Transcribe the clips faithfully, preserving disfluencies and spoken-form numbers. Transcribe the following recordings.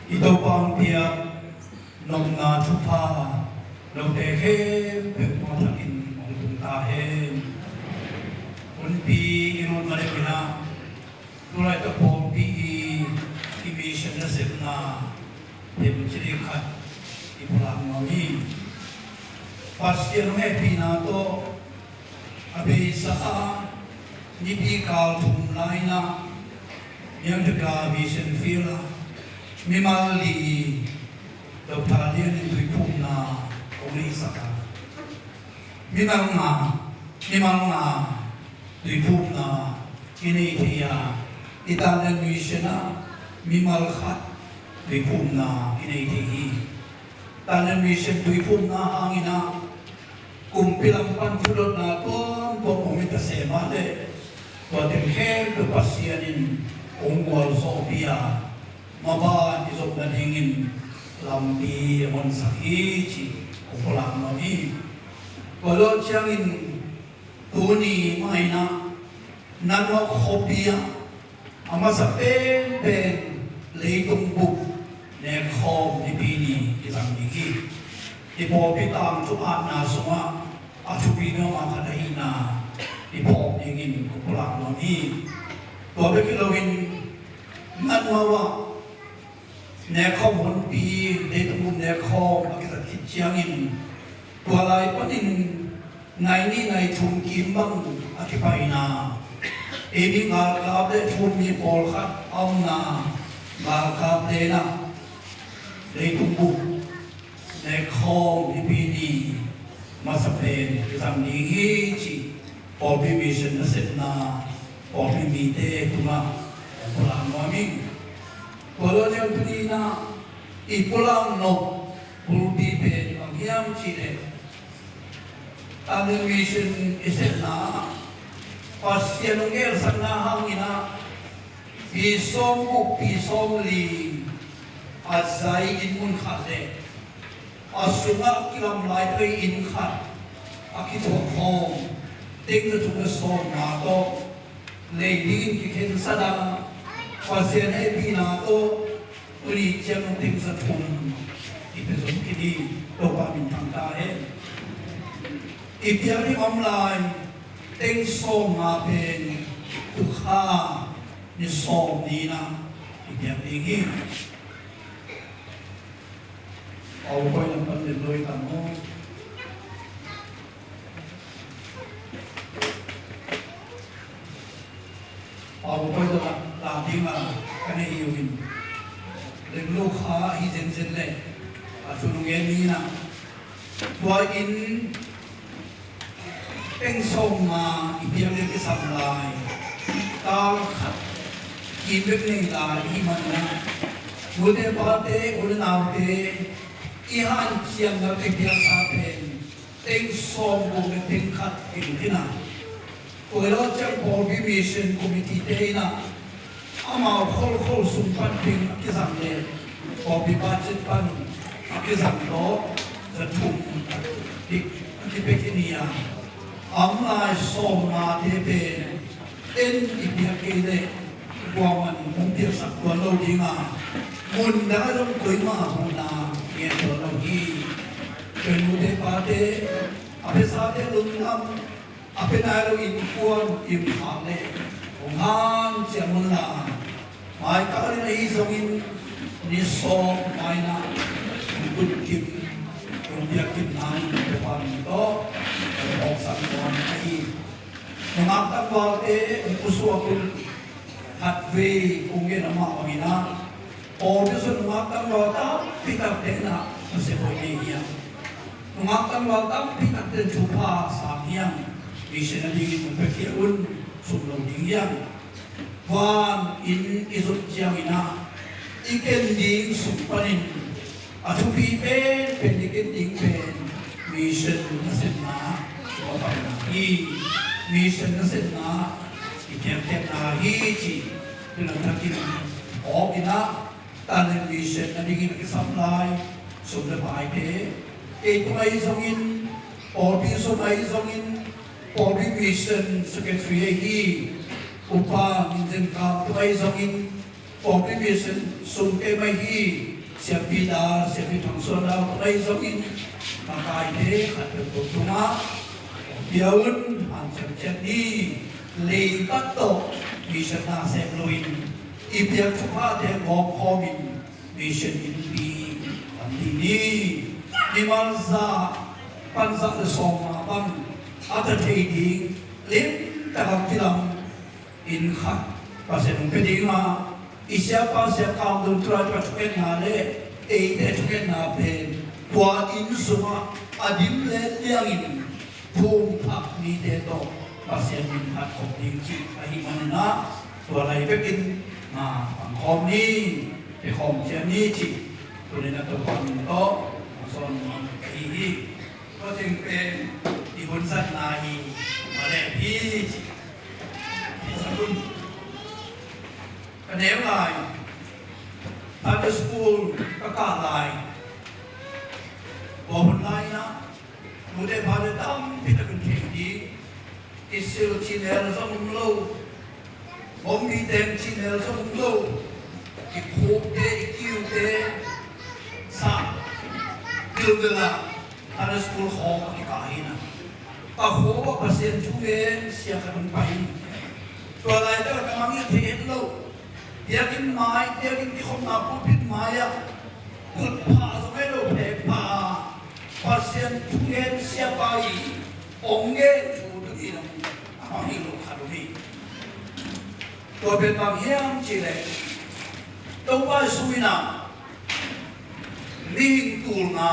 I Topa hong piak nopna thupha note khempeuh tungah thakin hong tung ta hen. Hunpi i lut ma deuh in ah, tulaitak pawlpi i, i mission nasepna themcik khat i pulak nuam hi. Pasian hong hehpihna tawh a beisa a, nipi kal thum lai-in ah Myanmar Mission Field ah mimal li Doctor Lian in tuiphumna hong neihsak a, mimal nga, mimal nga tuiphumna i nei thei a, i Thailand Mission ah mimal khat tuiphumna i nei thei hi. Thailand Mission tuiphumna hangin ah kumpi lam pan thudotna tuamtuam om hi ta se mah leh, tua teng khempeuh Pasian in hong gualzawhpih a, mabang i zop nadingin lampi a honsak hi cih kong pulak nuam hi. Tua lo ciangin tuni mah in ah Nan Maw khuapi ah a masa penpen leitung bup nekkhawm nipi ni i zang ding hi. I pawlpi tangthu atna sungah a thupi nuam a khat ahihna i phawk dingin kong pulak nuam hi. Tua bek hi loin Nan Maw ah nekkhawm hunpi, leitung bup nekkhawm a kizat khit ciangin, tua lai panin nai nih nai thum kim bang a kipaina, ei nih galkap le thu-um mi pawlkhat a omna galkap lei-in ah leitung bup nekkhawm nipi ni masa pen i zang ding hi cih pawlpi mission nasepna pawlpi mite tungah kong pulak nuam hi. Tua lo ciang tuni-in ah i pulak nop bulpi pen bang hiam cih leh, Thailand Mission i sepna ah Pasian hong gelsakna hangin ah pi sawmguk, pi sawmli a zai inn mun khat le a sungah kilam lai pei inn khat a kithuah khawm teng za thum le sawmnga tawh lei dingin kikhensat a, Pasian hehpihna tawh tuni ciang teng za thum i pia zom khin hi. Topa min thang ta hen. I piak ding om lai teng sawmnga pen tukha ni sawm ni-in ah i piak ding hi. Pau Koi lam pan lem lo i tam maw? Pau Koi tawh la, la ding a ka nei uh in, lem lo kha hi zenzen leh a thu nung en ni-in ah, tua in teng sawmnga i piak ding kisam lai, kal khat kim bek nei lai i hih manin ah, nute pate, u le naute, i hanciamna i piaksa pen teng sawmguk le teng khat hi ding hi-in ah, tua lo ciang pawlpi mission committee-te in ah amau kholkhol sung pan teng a kizang le, pawlpi budget pan a kizang tawh za thum a kipia khin hi a, a om lai sawmngate pen en i piak kei leh kuaman hong piaksak tuan lo ding a, mun dang ah zong koimah huhna ngen tuan lo hi. Tua nute pate, a piasate lungdam, a pia nai lo innkuan i om khak leh hong hanciam un la, mai kal in ahi zongin ni sawm mai-in ah hong tun kim, hong piak kim nang Topa min tawh hong hawmsak nuam ahi. Nungak tangvalte hong pusuak un. Khatvei kong gen amah bangin ah, pawlpi sung nungak tangval tampi takte in ah nasep hoih nei hi a, nungak tangval tampi takte in thupha sang hi a, mission a dingin hong piakhia un, sum lo ding hi a. Van inn i zot ciangin ah i ken ding sung panin a thupi penpen i ken ding pen mission nasepna tua paina hi. Mission nasepna i piakkhiatna hi cih tuni-in thakin awk in ah, Thailand Mission a dingin a kisam lai sum le paite, kei tung ahi zongin, pawlpi sung ahi zongin, pawlpi mission secretary ahi Upa Min Zen Kam tung ahi zongin, pawlpi mission sung keimah hi. Siapi Dal, Siapi Thang Suan Dal, tua ahi zongin makaite khat peuhpeuh tungah pia un. Hanciam ciat ni, leitat tawh mission na sem loin i piak thuphate gawp khawmin mission innpi pan dih ni. Mimal za pan za le sawm mah bang a ta thei ding limtak a kilam inn khat Pasian hong pia ding a, i siapa Sia Kam Dun Tulai tungah thungetna le eite thungetna pen tua inn sungah a dim le liangin thum thak mite tawh Pasian min phat khop ding cih ahih manin ah, tua lai bekin na pang khawm ni, pia khawm ciat ni cih tuni-in a Topa min tawh a sawn nuam ahi hi. Tua teng pen i hun zatna hi. Maleh hi cih. Hi sa hun. Ka neu lai, Sunday school ka kah lai, tua hun lai-in ah nute pate tampi takin thei ding, i sil cih lel zong om lo, bawngbi teng cih lel zong om lo, i khukte, i kiute sah bilbel a Sunday school khawng a kikah hi a, ka khua ah Pasian thu gen sia khat hong pai in. Tua laitak ah ka mangngilh thei het lo. Biakinn mai, biakinn kikhopna pulpit mai-ah tutphah zong hi lo, phekphah a Pasian thu gen siapa in hong gen thu tuni-in a mangngilh lo khat om hi. Tua pen bang hiam cih leh, Topa Jesu in ah mihing tul nga,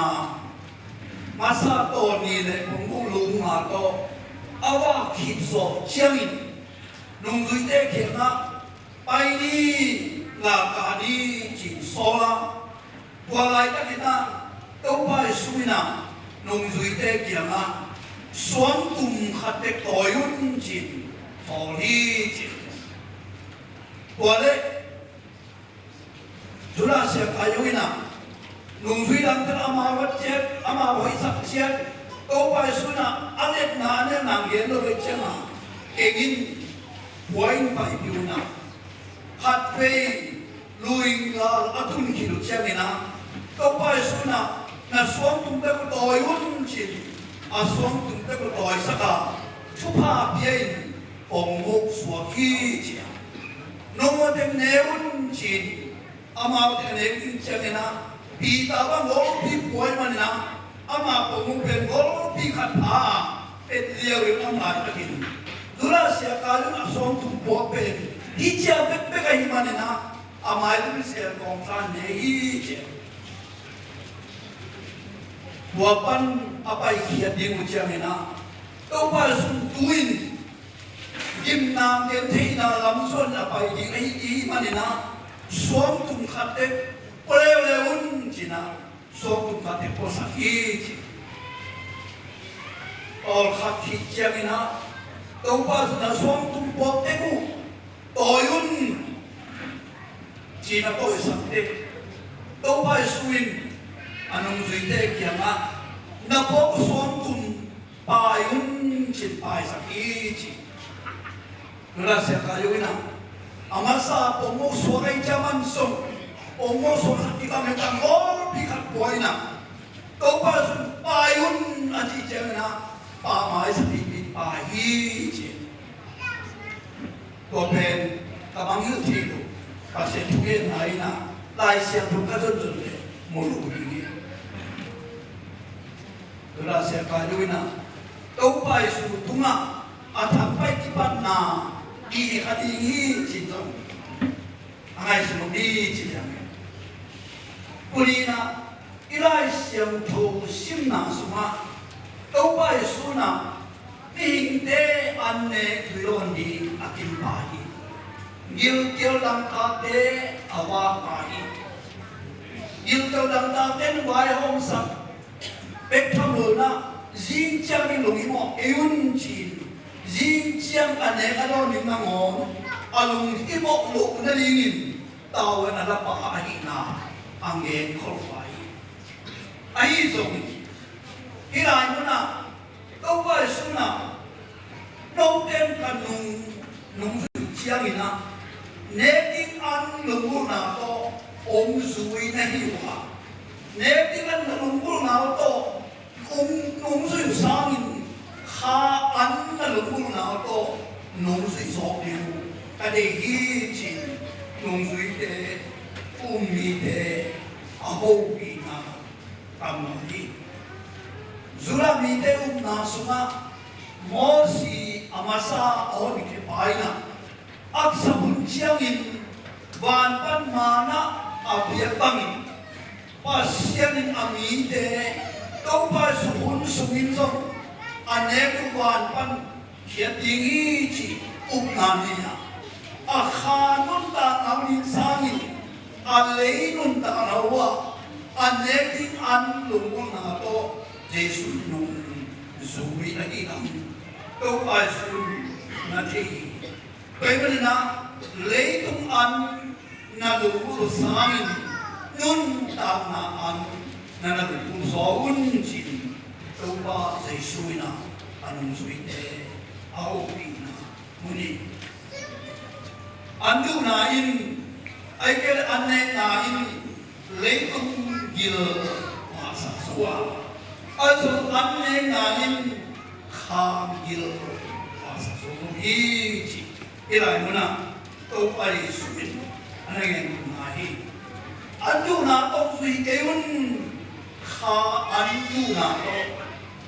masa tawh nih le pongbuh lu nga tawh a vak khit zawh ciangin nungzuite kiangah pai ni, galkah ni ci-in sawl a, tua laitakin ah Topa Jesu in ah nungzuite kiangah suangtum khat bek tawi un ci-in sawl hi ci. Tua leh Judas Iskariot in ah nungzui dangte amau vat ciat, amau hoihsak ciat, Topa Jesu in ah a letna a nelna gen lo ahih ciangin, kei in pua in paipih un ah, khatvei luing gal a tun khit uh ciangin ah, Topa Jesu in ah na suangtum bek uh tawi un ci-in a suangtum bek uh tawisak a, thupha pia in pongmuk suak hi ci a, nungzuite ne un ci-in amau teng a ne uh ciangin ah, Peter bang golpi pua ahih manin ah ama pongmuk pen golpi khat pha a, pet liau in om laitakin Judas Iskariot a suangtum puak pen hih ci-a bekbek ahih manin ah a mailam in sel kawmtlan ne hi ci. Tua pan a paikhiat ding uh ciangin ah, Topa Jesu in tu-in gimna gentheihna lam zuan a pai ding ahih manin ah, suangtum khat bek pua leuleu un ci-in ah, suangtum khat bek puasak hi ci. Tawlkhat khit ciangin ah, Topa Jesu in ah suangtum puak bek uh tawi un ci-in a tawisak teh, Topa Jesu in a nungzuite kiangah na puak uh suangtum pai un ci-in paisak hi ci. Judas Iskariot in ah a masa pongmuk suak ahih ciangin, pongmuk suak khat kibang hi a, golpi khat pua in ah, Topa Jesu in pai un a cih ciangin ah, pai mai sa pihpih pai hi ci. Tua pen ka mangngilh thei lo Pasian thugenna in ah, Lai Siangtho ka zonzon leh mu lo ding hi. Judas Iskariot in ah Topa Jesu tungah a thangpai kipatna i hi kha ding hi ci-in zong a ngaihsun hi ci-in. Tuni-in ah i Lai Siangtho simna sungah Topa Jesu in ah mihingte an nek tui lo an ding a kim pah hi. Gilkial dangtakte a vak pah hi. Gilkial dangtakte in vaihawmsak bek tham lo-in ah, zing ciang ding lunghimawh ei un ci-in, zing ciang a nek a dawn ding nangawn a lunghimawh loh nadingin tavuan a la pah ahihna a gen khol pah hi. Ahi zongin hih lai munah Topa Jesu in ah, note in ka nung, nungzui ciangin ah, nek ding an lunggulhna tawh hong zui na hi uh a, nek ding an na lunggulhna uh tawh hong, hong zui uh sangin kha an na lunggulhna uh tawh nong zui zawk ding uh ka deih hi, ci-in nungzuite, um mite a hopihna tam lo hi. Judah mite upna sungah Mosi a masa a hon khia pa in ah, a kisa hun ciangin van pan manna a piak bangin Pasian in a mite Topa Jesu hun sungin zong a nek uh van pan khiat ding hi, ci upna nei a, a kha nuntakna uh ding sangin a lei nuntakna uh ah a nek ding an lunggulhna tawh Jesu nungzui ahihna Topa Jesu na thei hi. Tua ahih manin ah leitung an na lunggulh uh sangin nuntakna an na na lunggulh zaw un, ci-in Topa Jesu in ah a nungzuite a hopihna mun hi. An duhna in, ahih kei leh an nekna in leitung gil masa zo a, a zong an nekna in kha gil masa zo hi, ci hih lai munah Topa Jesu in a na ngen ngai hi. An duhna tawh zui kei un, kha an duhna tawh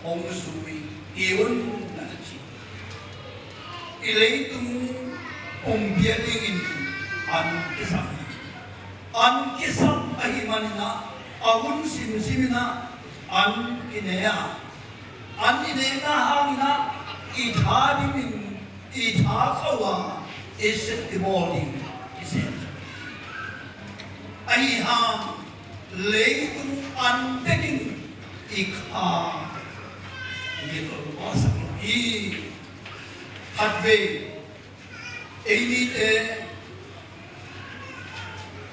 hong zui hi un, na ci. I leitung pumpi a dingin an kisam hi. An kisam ahih manin ah a hun simsim in ah an kine a, an i nekna hangin ah i tha dimin i tha khauh a, i sep i bawl ding i sem. Ahi hang leitung an tekin i kha gil masa lo hi. Khatvei ei mite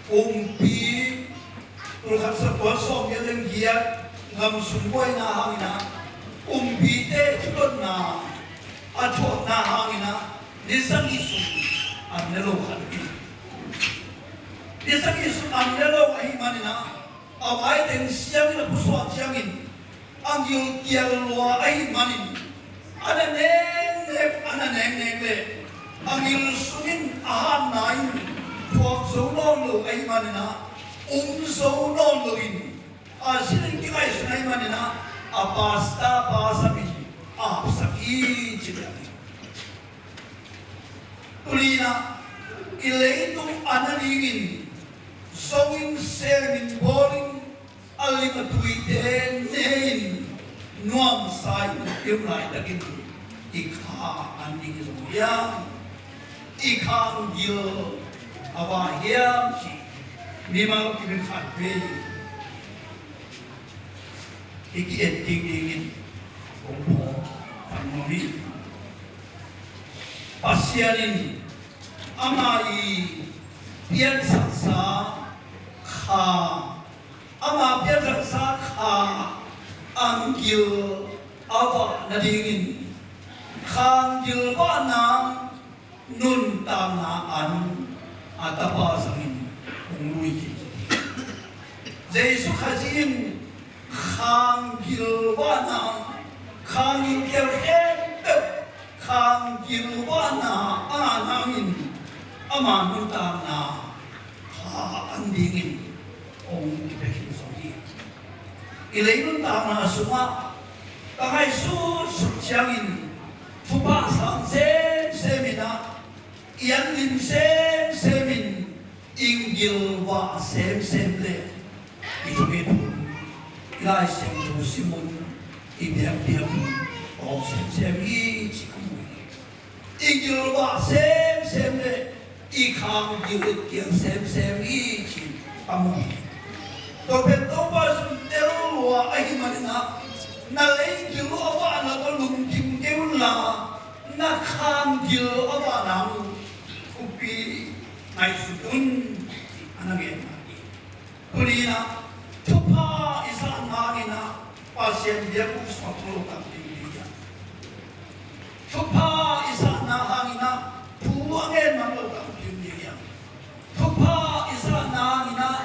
kumpi tulkhat zakua sawmgiat le giat gam sung buaina hangin ah, kumpite thudotna a thuakna hangin ah ni sagih sung an ne lo khat hi. Ni sagih sung an ne lo ahih manin ah, a vai teng siangin a pusuak ciangin a gilkial lua ahih manin, a na neknek, a na neknek leh a gil sungin a hatna in thuak zo nawn lo ahih manin ah, um zo nawn loin a sining kingaihsun ahih manin ah, a pastor pa samin a hapsak hi, ci hi. Tuni in ah i leitung an a dingin zongin, semin, bawlin, a lim a tuite ne-in nuamsa-in i um laitakin i kha an ding i zong hiam? I kha gil a va hiam, ci mimal kimin khat vei i ki-et ding dingin kong phawk nuam hi. Pasian in ama i piansaksa kha, ama piansaksa kha a gil a vah nadingin kha gil vahna nuntakna an a tapa zangin hong lui khin hi. Jesu Khazih in kha gil vahna, kha gil kial khempeuh, kha gil vahna a ngah hangin ama nuntakna kha an dingin hong kipia khin zo hi. I lei nuntakna sungah ka ngaihsutsut ciangin thupha sang semsem in ah, i an lim semsem in, i gilvah semsem le i thunget hun, i Lai Siangtho sim hun, i biakpiak hun tawm semsem hi ci ka mu hi. I gilvah semsem le i kha gil kial semsem hi ci ka mu hi. Tua pen Topa Jesu in tel lua ahih manin ah, na lei gil a vahna tawh lungkim kei un la, na kha gil a vahna uh thupi ngaihsut un, ci a na gen hi. Tuni in ah thupha i zahna hangin ah Pasian biakbuk sungah thu lo tampi um ding hiam? Thupha i zahna hangin ah thu a ngen man lo tampi um ding hiam? Thupha i zahna hangin ah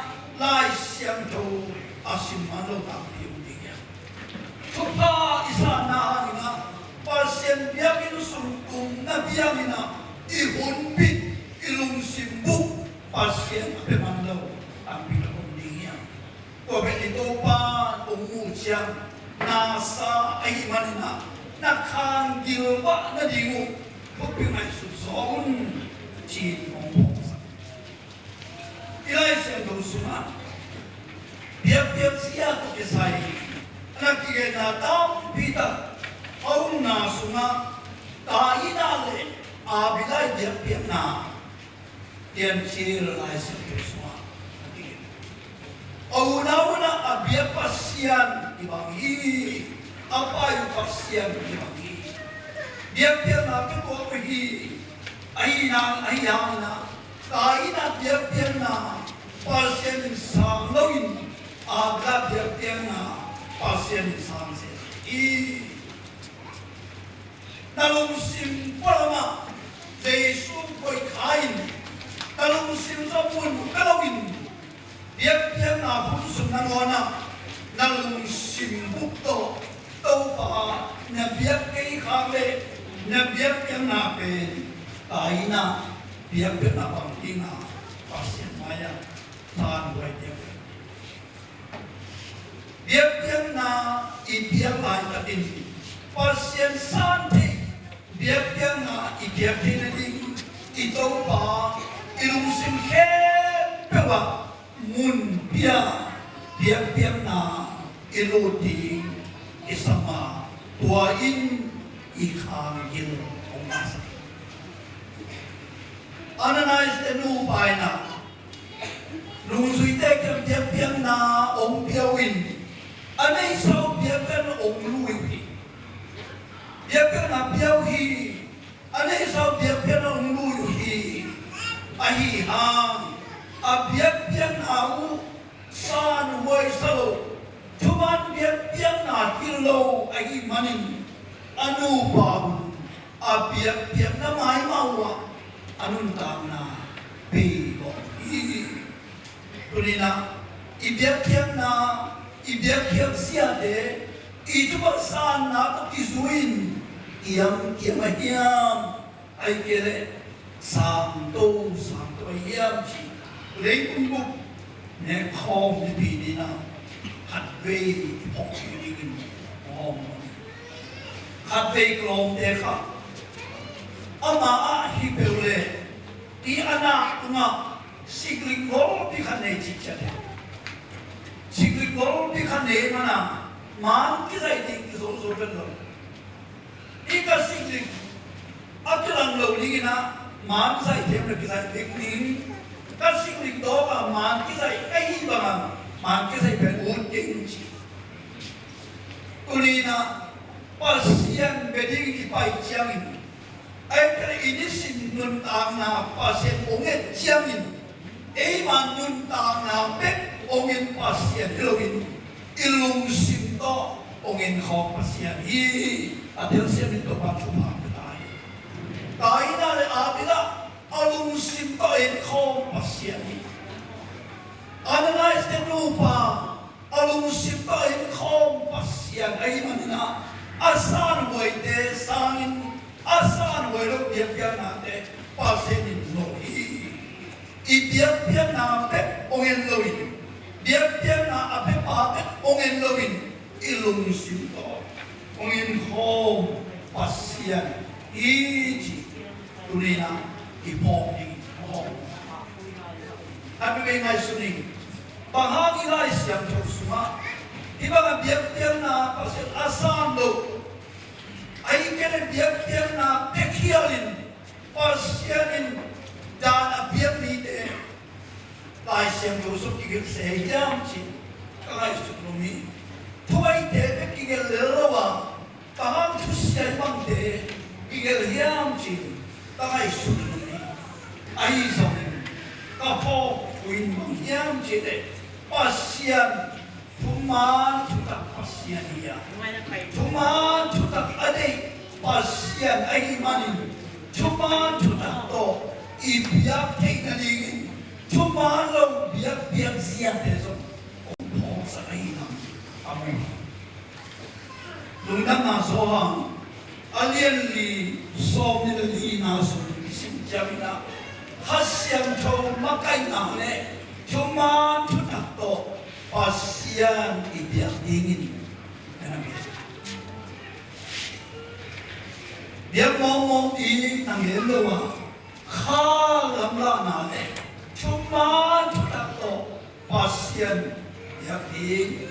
Sim man lo tampi om ding hiam? Thupha i sanna hangin ah, Pasian biakinn sung tumna biakinn ah i hunpih, i lungsim buk Pasian a pia man lo tampi tak om ding hiam? Tua pen i Topa hong mu ciang na sa ahih manin ah, na khang gilvah nading uh thupi ngaihsut zaw un, ci-in hong phawksak. I Lai Siangtho sungah biakpiak zia tawh kisai na kigenna tampi tak a omna sungah Kaina le Abela i biakpiakna piancil Lai Siangtho sungah a kigen. A unau in ah a biak Pasian kibang hi, a pai uh Pasian kibang hi. Biakpiakna pia tuak uh hi. Ahi nang, ahi hangin ah Kaina biakpiakna Pasian in sang loin, Abela biakpiakna Pasian in sang zel hi. Na lungsim pualamah Jesu koih kha in, na lungsim zong mun ka lo in, biakpiakna hun sung nangawn ah na lungsim buk tawh Topa na biak kei khak leh, na biakpiakna pen Kaina biakpiakna bang dinga Pasian mai-ah san huai diak. Biakpiakna i piak laitakin Pasian san thei biakpiakna i piak theih nading i Topa i lungsim khempeuh ah mun pia biakpiakna i lut ding i sam a, tua in i khang gil hong masa. Ananias te nupa in ah nungzuite kiang biakpiakna hong pia uh in, a neihsa uh biakpiakna hong lui uh hi. Biakpiakna pia uh hi. A neihsa uh biakpiakna hong lui uh hi. Ahi hang a biakpiakna uh san huai sa lo, thuman biakpiakna kil lo ahih manin a nupa un a biakpiakna maimah uh ah a nuntakna bei lawh hi. Tuni-in ah i biakpiakna, i biakpiak ziate i thupha sanna tawh kizui-in i am kiam a hiam? Ahih kei leh sangto, sangto a hiam ci. Leitung bup nek khawm nipi ni-in ah khatvei i phawk kik dingin khawm. Khatvei ka lawmte kha ama ah hi peuh leh i a nak tungah siklik golpi khat nei cih ciat e. Siklik golpi khat nei mana man kizaih ding kizo zo pen lo. I ka siklik a kilang lo dingin ah man zaih them le kizaih ding ding. Ka siklik dawk a man kizaih ka hih bangah man kizaih pen ut keng ci. Tuni-in ah Pasian bia dingin i pai ciangin, ahih kei leh i nisim nuntakna Pasian hong et ciangin, eima nuntakna bek hong en Pasian hi loin, i lungsim tawh hong en khawm Pasian hi. A telsiam in Topa thupha pia ta hi. Kaina le Abela a lungsim tawh en khawm Pasian hi. Ananias te nupa a lungsim tawh en khawm Pasian ahih manin ah a san huaite sangin a san huai lo biakpiaknate Pasian in nawh hi. I biakpiakna bek hong en loin, biakpiakna a piapa bek hong en loin, i lungsim tawh hong en khawm Pasian hi ci. Tuni-in ah i phawk ding hawm. A tu bei ngaihsun ing. Bang hang i Lai Siangtho sungah hih bang a biakpiakna Pasian a san lo, ahih kei leh biakpiakna pia khial in Pasian in dan a piak mite Lai Siangtho sung kigelh se hiam ci-in ka ngaihsut nuam hi. Thuaite bek kigelh lel lo a, bang hang thusia i bangte kigelh hiam ci-in ka ngaihsut nuam hi. Ahi zongin ka phawk thu in bang hiam cih leh Pasian thuman thutak Pasian hi a, thuman thutak a deih Pasian ahih manin thuman thutak tawh i biak theih nadingin thuman lo biakpiak ziate zong hong phawksak ahihna Lungdamna Johan a lian li, sawmnih le lina sung i sim ciangin ah, Kha Siangtho makaihna le thuman thutak tawh Pasian i biak dingin, biak mawngmawng i na ngen lo a, kha lamlahna le thuman thutak tawh Pasian biak ding.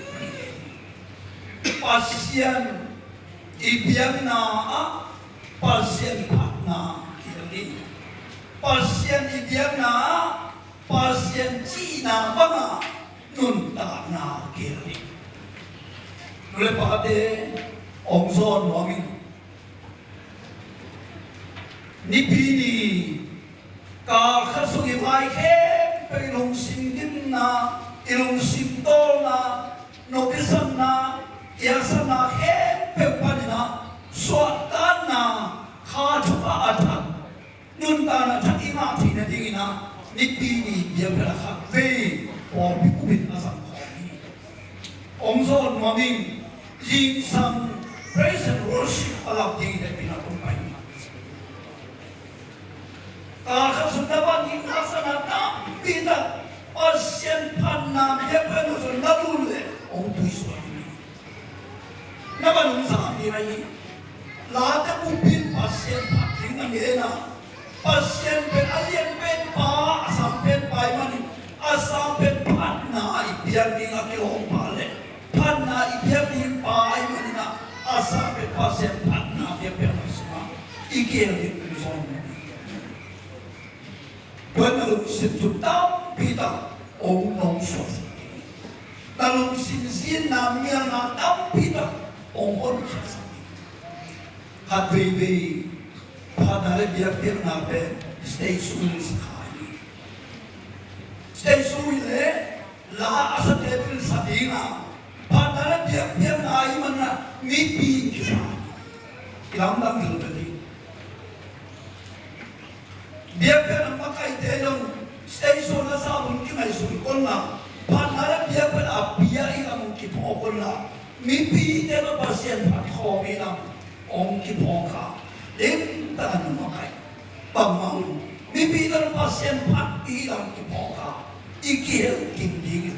Pasian i biakna ah Pasian phatna kihel ding. Pasian i biakna ah Pasian cihna banga nuntakna kihel ding. Nu le pate, hong zawn nuam ing. Nipi ni kal khat sung i vai khempeuh, i lungsim gimna, i lungsim tawlna, nopsakna, i haksatna khempeuh panin ah suahtakna kha thupha a thak, nuntakna thak i ngah theih nadingin ah Nipi ni biakpiakna khatvei pawlpi kumin a zang khawm hi. Hong zawn nuam ing. Zingsang praise and worship a lak ding i hehpihna kong pai hi. Kal khat sung na van ding haksatna tampi tak, Pasian phatna biakpiakna sung na lut leh hong tuisuak ding hi. Na van hong zang ding ahi hi. Late bupin Pasian phat ding na ngen a, Pasian pen a lian pen pa, a sang pen pa ahih manin, a sang pen phatna i biak ding a kilawm pa le phatna i biak ding pa ahih manin ah, a sang pen Pasian phatna biakpiakna sungah i kihel ding hong zawn nuam ing. Tua in na lungsim sung tampi tak hong nawngsuaksak ding, na lungsim zinna mialna tampi tak hong honkhiatsak ding. Khat veivei phatna le biakpiakna pen stage show in sa kha hi. Stage show in le la a sate pen sa ding a, phatna le biakpiakna ahih manin ah mipi in kisa hi. Kilamdang ding hi. Biakpiakna makaite zong station a sa un kingaihsun kei un la, phatna le biakpiakna a pia i lam un kiphawk un la, mipite zong Pasian phat khawm i lam hong kiphawk a, limtak a nu makaih bangmah un, mipite zong Pasian phat i lam kiphawk a, i kihel kim dingin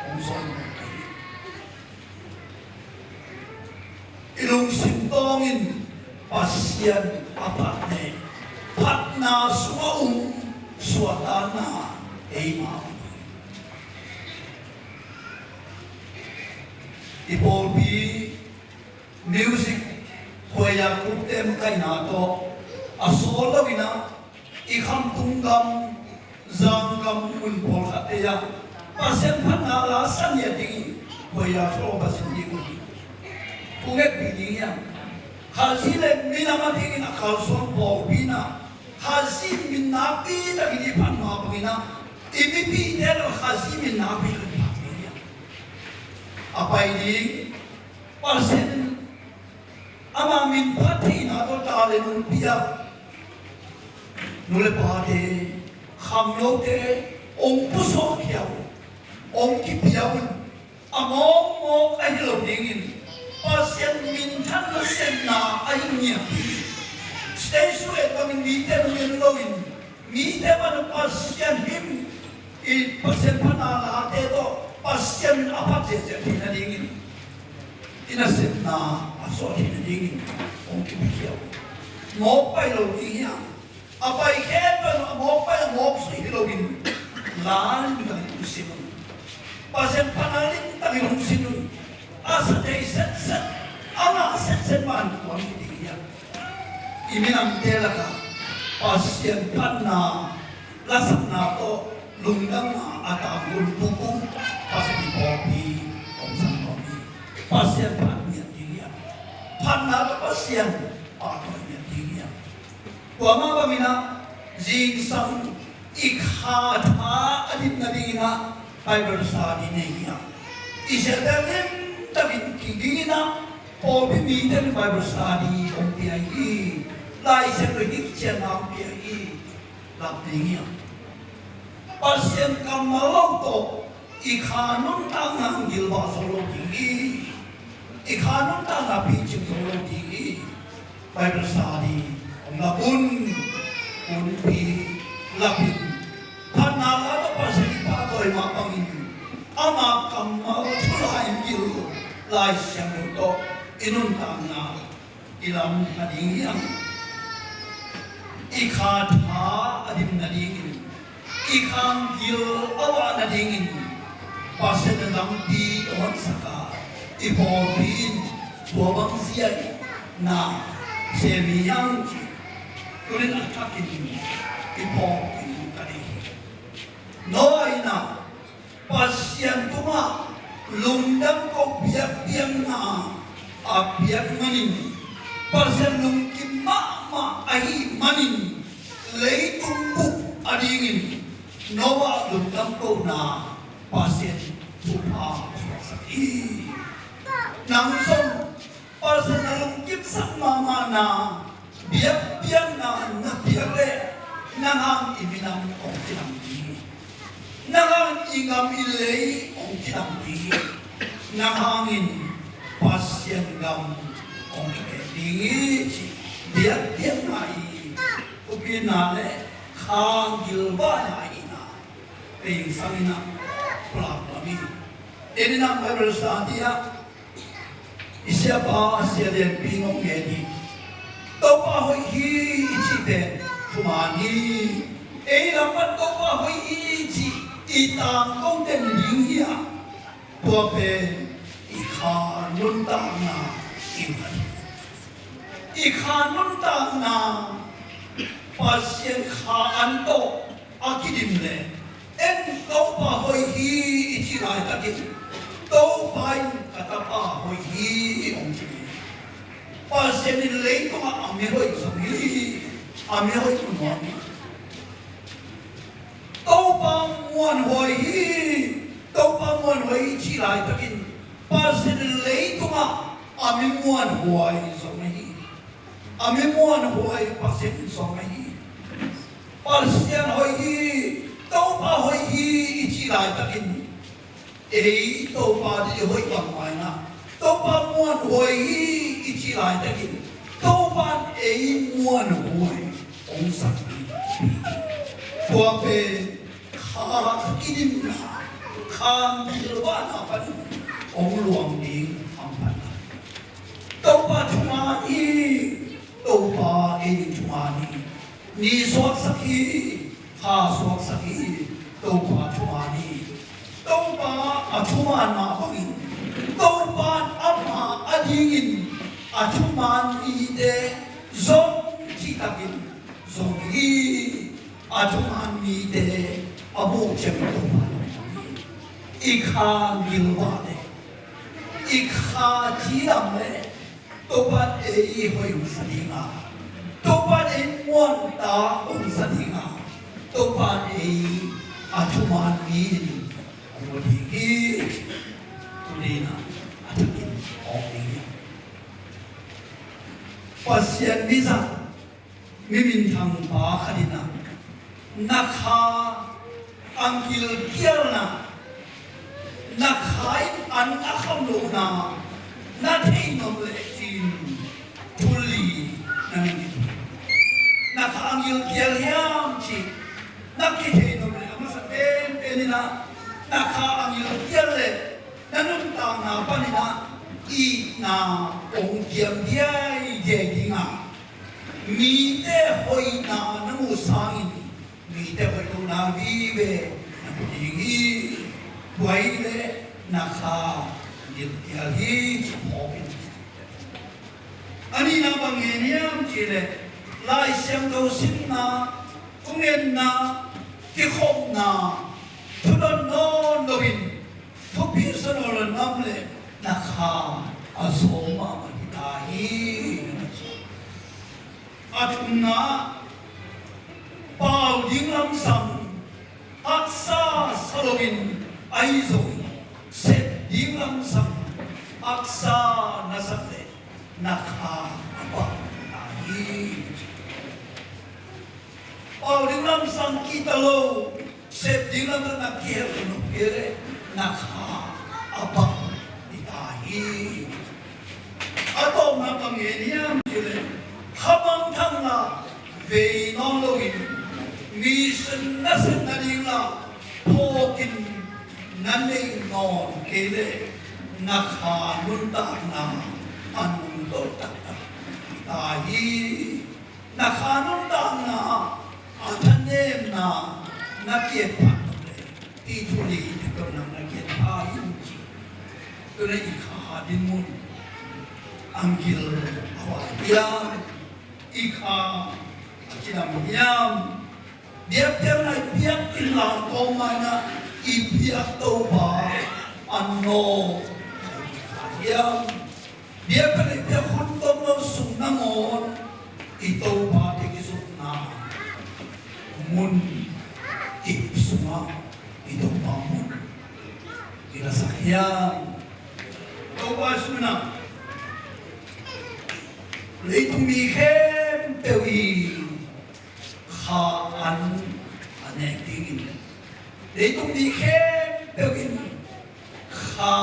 hong zawn nuam ing. I lungsim tawngin Pasian a phat leh phatna sungah um suahtakna eima um hi. I pawlpi music, khuaiya group te makaihna tawh a sawl lo in ah, i khamtung gam, zanggam mun pawlkhatte ah Pasian phatna la sa ngiat dingin khuaiya thu hong pasin ding uh hi. Hong hehpih ding hiam? Khazih le minam a dingin a kalsuan pawlpi in ah, Khazih min nakpi takin i phat mah bangin ah, i mipite lo Khazih min nakpi takin phat ding hiam? A pai ding, Pasian ama min phat theihna tawh talent hong pia nu le pate, khangnote hong pusuak khia un, hong kipia un. A mawkmawk ahi lo dingin, Pasian minthan nasepna ahi ngiat dingin, stage show et bangin mite hong en loin, mite pan Pasian him, i Pasian phatna late tawh Pasian a phat ziahziah theih nadingin i nasepna a suah theih nadingin hong kipia khia un. Mawk pai lo ding hiam? A pai khempeuh a mawk pai, a mawk sui hi loin, la limtakin hong sim un. Pasian phatna limtakin hong sim un. A sa thei setset, a ngah setset mah in kuang hi ding hiam? I minamte lakah Pasian phatna lasakna tawh lungdamna a tangkun tukum Pasian i pawlpi hong zang nuam hi. Pasian phat ngiat ding hiam? Phatna tawh Pasian pahtawi ngiat ding hiam? Tua mah bangin ah, zingsang i kha tha a dim nadingin ah Bible study nei hi a, i siate limtakin kigingin ah, pawlpi mite in Bible study hong pia hi. Lai Siangtho hilhcianna hong pia hi. Lak ding hi a, Pasian kammal lo tawh i kha nuntakna hong gilvah zo lo ding hi. I kha nuntakna picing zo lo ding hi. Bible study hong lak un. Hunpi lak in, phatna la tawh Pasian i pahtawi mah bangin, ama kammal thu lai in gil Lai Siangtho tawh i nuntakna i lam nading hi hang. I kha tha a dim nadingin, i kha gil a vah nadingin, Pasian in lampi a honsak a, i pawlpi in tua bang zia in na sem hi hang ci. Tunin a thakin i phawk in ka deih hi. Noah in a Pasian tungah lungdam ko biakpiakna a piak manin, Pasian lungkim mahmah ahih manin, leitung bup a dingin Noah lungdam kona Pasian thupha suaksak hi. Nang zong Pasian na lungkimsak mahmahna biakpiakna na piak leh, nang hang i minam hong kidam ding hi. Nang hang i gam i lei hong kidam ding hi. Nang hangin Pasian gam hong kipek ding hi ci. Biakpiakna i thupina leh kha gilvahna i na pei sangin a pulak lam hi. Ei in a Bible study ah i siapa, Sia Lianpi in hong gen hi. Topa hoih hi i cih pen thuman hi. Ei lam pan Topa hoih hi i cih i tangko den ding hi a, tua pen i kha nuntakna i man hi. I kha nuntakna Pasian kha an tawh a kidim leh, en Topa hoih hi i cih laitakin, Topa in ka tapa hoih hi hong ci hi. Pasian in leitungah a mi hoih zong hi, a mi hoih nuam hi. Topa muanhuai hi, Topa muanhuai hi cih laitakin, Pasian in leitungah a mi muanhuai zong hi. A mi muanhuai Pasian in zong hi. Pasian hoih hi, Topa hoih hi i cih laitakin, ei Topa ding i hoih bangmah in a, Topa muanhuai hi i cih laitakin, Topa in ei muanhuai hong sak hi. Tua pen kha kidimna, kha gilvahna pan hong luang ding hamphatna. Topa thuman hi, Topa ei ding thuman hi. Ni suaksak hi, kha suaksak hi, Topa thuman hi. Topa a thuman mah bangin, Topa in ama a dingin a thuman mite zong cihtakin zong hi. A thuman mite a muh ciangin Topa in i kha gilvah leh, i kha cidam leh, Topa in ei hoih hong sa ding a, Topa in ei muanta hong sa ding a, Topa in ei a thuman mi in hong ding hi. Tuni in a thakin hong ding hi. Pasian mizat, mi minthang pa khat in a, na kha a gilkialna, na kha in an a kham lohna na thei nop leh ci-in thu li na ngen hi. Na kha a gilkial hiam cih na kithei nop leh, a masa penpen in a, na kha a gilkial leh na nuntakna panin a itna hong kiam diaidiai ding a, mite hoihna na muh sangin mite hoih lohna vive na mu ding hi. Tua hi leh na kha gilkial hi ci phawk in. A nihna bang gen hiam cih leh, Lai Siangtho simna, thungetna, kikhopna, thudon nawn loin thupi sa nawn lo nam leh na kha a sawm mahmah hi ta hi. A thumna, pau ding lamsang haksa sa loin, ahi zong sep ding lamsang haksa na sak leh na kha a pau ta hi. Pau ding lamsang kihta lo, sep ding lamsang na kihel nop kei leh na kha a pau hi ta hi. A tawpna bang ngen hiam cih leh, kha mangthang la vei nawn loin, mission na sep nading la phawkin na neih nawn kei leh, na kha nuntakna a nungto taktak ta hi. Na kha nuntakna a thanemna na ki-et pah tak leh, hih thu nih tawh nang na ki-et pah hi, ci. Tuna i kha dinmun a gil a vai hiam? I kha a cidam hiam? Biakpiakna i piak inla, kawmmaina i piak Topa a nawh hiam? Biakpiakna i piak hun tawmno sung nangawn i Topate kizopna mun, i sungah i Topa mun i lasak hiam? Topa sungah leitung mi khempeuh i kha an a nek dingin, leitung mi khempeuh in kha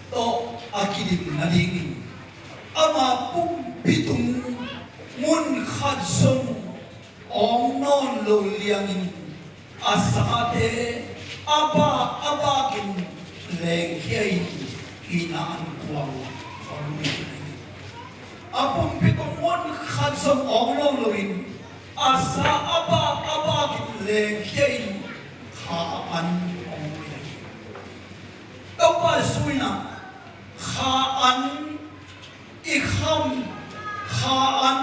tawh a kidim nadingin, ama pumpi tung mun khat zong awng nawn lo liangin, a sate a bak a bakin lengkhia in, ina an kuang a lui. A pumpi tung mun khat zong awng nawn loin, a sa a bak a bakin lengkhia in, kha an hong lui hi. Topa sungah kha an i kham, kha an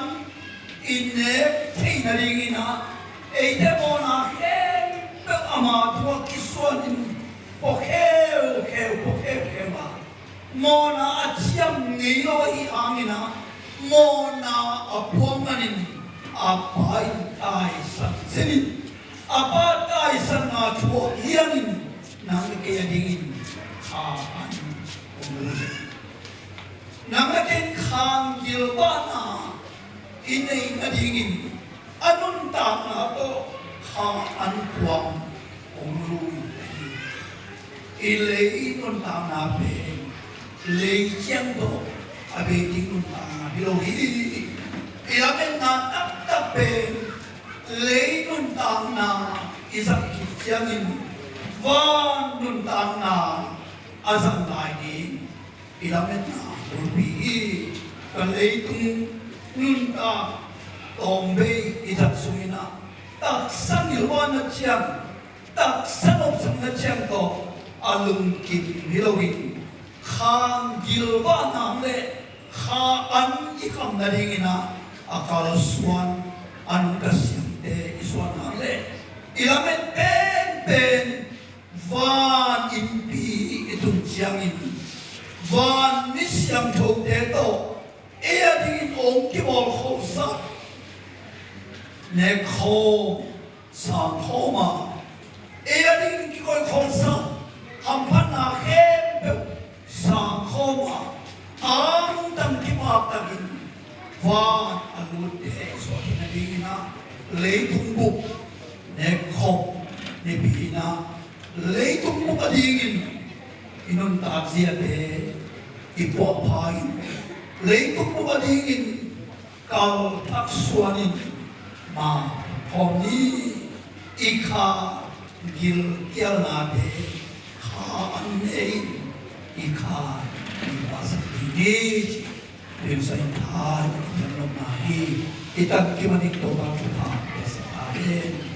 i nek theih nadingin ah, eite mawhna khempeuh ama tungah kisuanin, pua kheukheu, pua kheukheu a, mawhna a ciam ngei lo ahih hangin ah, mawhna a puak manin a Pa in taisan zinin, a Pa taisanna thuak liangin nang le kei adingin kha an hong lui hi. Nang le kei in kha gilvahna i neih nadingin, a nuntakna tawh kha an kuang hong lui ahi hi. I lei nuntakna pen lei ciang tawh a bei ding nuntakna hi lo hi. I lametna taktak pen lei nuntakna i zat khit ciangin van nuntakna a zat lai ding i lametna bulpi hi. Ka leitung nuntak tawm bei i zat sungin ah, taksa gilvahna ciang, taksa nopsakna ciang tawh a lungkim hi loin, kha gilvahna hang le kha an i kham nadingin ah, a kalsuan a nungta siamte i suan hang le, i lamet penpen van innpi i tun ciangin, van mi siangthote tawh ei adingin hong kibawlkholsak, nekkhawm, sangkhawm a, ei adingin kikoihkholsak hamphatna khempeuh sangkhawm a, angtang kipaktakin van a lutte i suahtheih nadingin ah, leitung bup nekkhawm nipi in ah, leitung bup adingin i nuntak ziate i puahpha in, leitung bup adingin kal thak suanin ma khawm ni. I kha gilkialnate kha an ne in, i kha i pahsak ding hi, ci. Tuin sa in tha i kiam lomna hi. I tan kimanin Topa thupha pia sa ta hen.